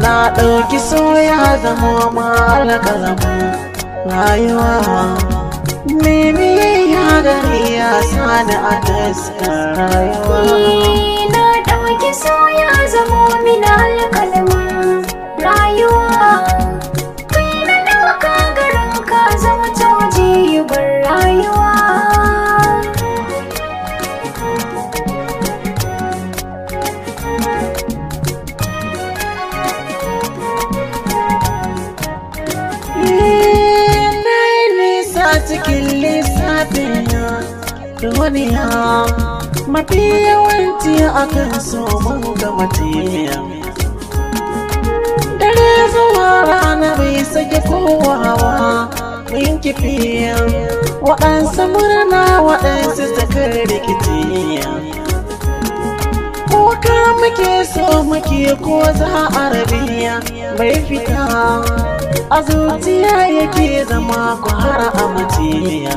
Na ɗauki soya zama mara kalamu rayuwa. Mimi ya gari ya sani a taskar rayuwa. Na ɗauki soya zamo min alƙalamin rayuwa. Kai na ɗauka garin ka zama bar rayuwa. Na yi nisa cikin lissafin duniya, mafi yawanci akan so mun gama tiya. Dare zuwa rana bai sake kowa ba, mun kifi waɗansu murna, waɗansu sakar rikici. Kuka muke so muke ko za a rabiya, bai fita a zuciya yake zama ku har a maciya.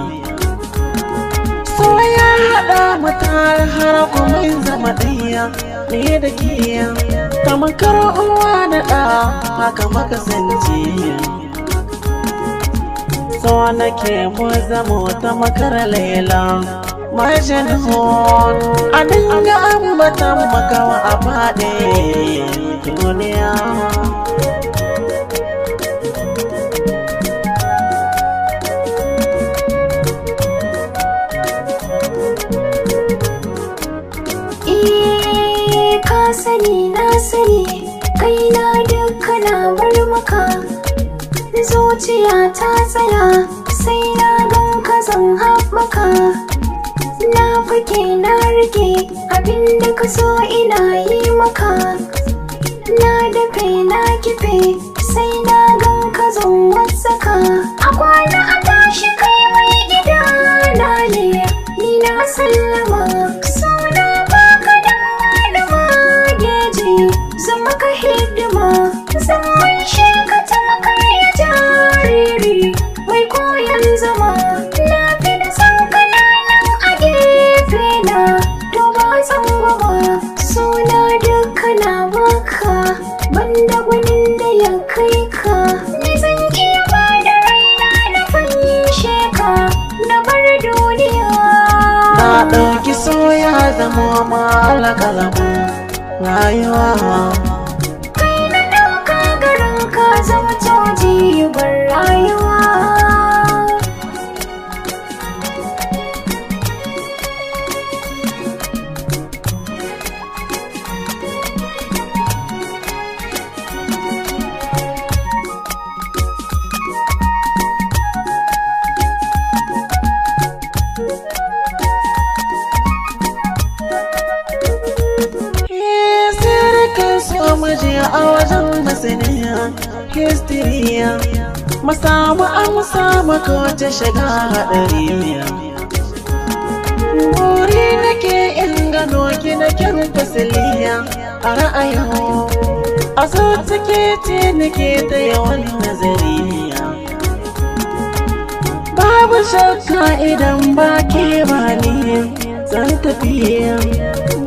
So ya haɗa mu tare har kuma zama ɗaya ne da kiya, tamkar uwa da ɗa haka makasance. So nake mu zama tamkar Laila Majnun, a dinga ambatan makawa a faɗi duniya. Eh, ka sani na sani kai na duka na bar maka. Zuciya ta tsaya sai na gan ka zan haɓaka. Na fake na rike abinda ka so ina yi maka. Na dafe na kife sai na gan ka zan watsaka. A kwana a tashi kai mai gida na ne, ni na sallama. Suna baka da malama geji, zan maka hidima. Zan maishe ka tamkar ya jariri mai koyan zama. Na fi da san kananan a gefe na to ba tsangwama. Suna duka na baka banda gwanin da ya kai ka. Ni zan iya ba da raina na fanshe ka na bar duniya. Na ɗauki soya zama mara kalamu rayuwa. Kai na ɗauka garin ka zama bar rayuwa. Sirrikan so muje a wajen masaniya histiriya, mu samu amsa maka wata shiga haɗari. Buri nake in gano ki na kyan fasiliya a ra'ayin a so take ce nake ta yawan nazariya. Babu shakka idan ba ke ba ni zan tafi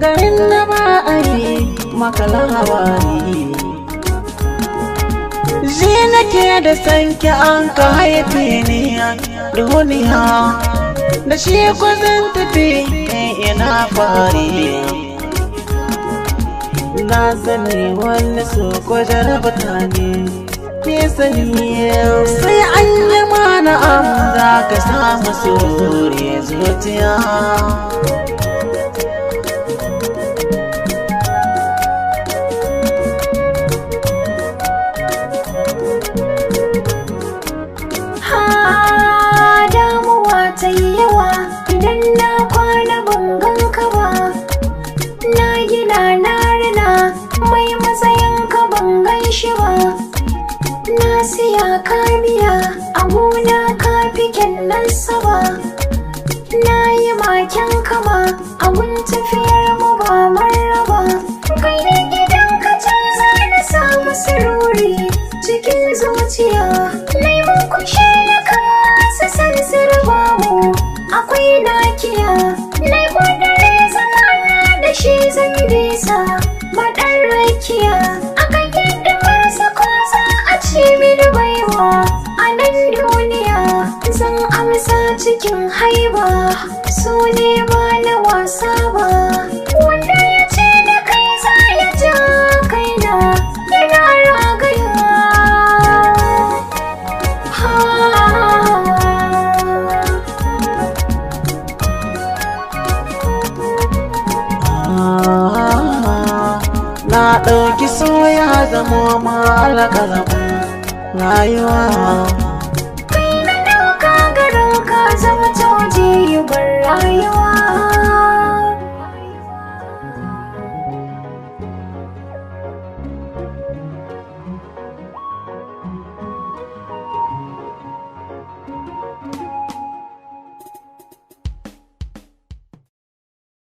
garin da ba a yi maka labari. Ji nake da sanki an ka haife ni duniya, da shi ko zan tafi ina fari. Na sani wani so ko jarabta ne, ni sani sai an yi mana am za ka samu sore zuciya. Ha, damuwa ta yi yawa idan na kwana ban ganka ba. Na gina na rina mai matsayin ka ban gan shi ba. Na siya ka biya a gona ka fi kyan saba. Na yi maken kama a gun tafiyar mu ba. lafiya. Na kudure zamana da shi zan bisa maɗan rakiya. Akan yadda marasa ko za a ci mini baiwa a nan duniya, zan amsa cikin haiba, su ne ba na wasa ba. Wanda ya ce da kai za ya ja kaina yana ragaya. Ha. Na ɗauki soya zamo malakalamin rayuwa. Kai na ɗauka garin ka zama toji bar rayuwa.